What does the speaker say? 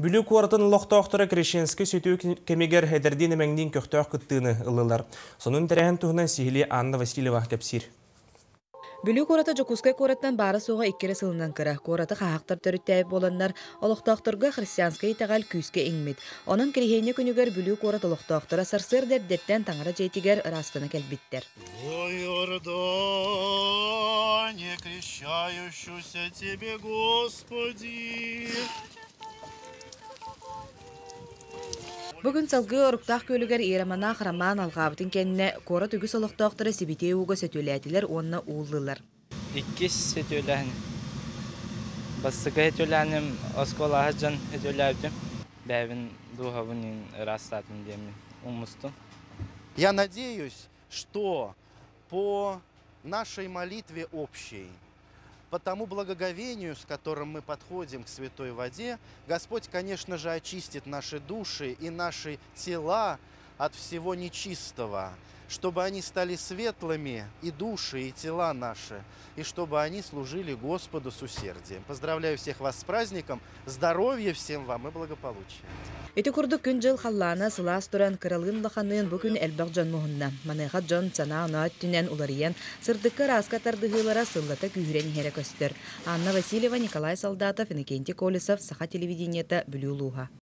Бүлүү куоратын олохтоохторо Крещенскэй сүтүү кэмигэр эдэрдиин эмэҥниин көхтөөх кыттыыны ыллылар. Сонун тэрээһин туһунан сиһилии Анна Васильева кэпсиир. Бүлүү куората Дьокуускай куораттан баара-суоҕа икки эрэ сылынан кыра. Куораты хаһаактар төрүттээбит буоланнар, олохтоохторго христианскай итэҕэл күүскэ иҥмит. Онон Кириһиэнньэ күнүгэр Бүлүү куорат олохтоохторо сарсыарда эрдэттэн таҥара дьиэтигэр ыраастана кэлбиттэр. Во Иордане крещающуся Тебе, Господи! Бу күн салгыы Оруктаах күөлүгэр иеромонах Роман алҕаабытын кэннэ куорат үгүс олохтоохторо сибитиэй ууга сөтүөлээтилэр уонна ууллулар. Иккис сөтүөлээһин. Бастакы сөтүөлээһиним оскуолаҕа дьон сөтүөлээбитим. Бэйэбин дууһабын ыраастаатым диэммин умустум. Я надеюсь, что по нашей молитве общей, по тому благоговению, с которым мы подходим к святой воде, Господь, конечно же, очистит наши души и наши тела от всего нечистого, чтобы они стали светлыми, и души, и тела наши, и чтобы они служили Господу с усердием. Поздравляю всех вас с праздником, здоровья всем вам и благополучия. Ити курдук күн-дьыл халлаана сылаас туран, кыралыын-улаханныын бу күн элбэх дьон муһунна. Маныаха дьон санаа-оноо өттүнэн уларыйан, сырдыкка ырааска тардыһыылара сыллата күүһүрэн иһэрэ көстөр. Анна Васильева, Николай Солдатов, Иннокентий Колесов, Саха телевидениета, Бүлүү улууһа.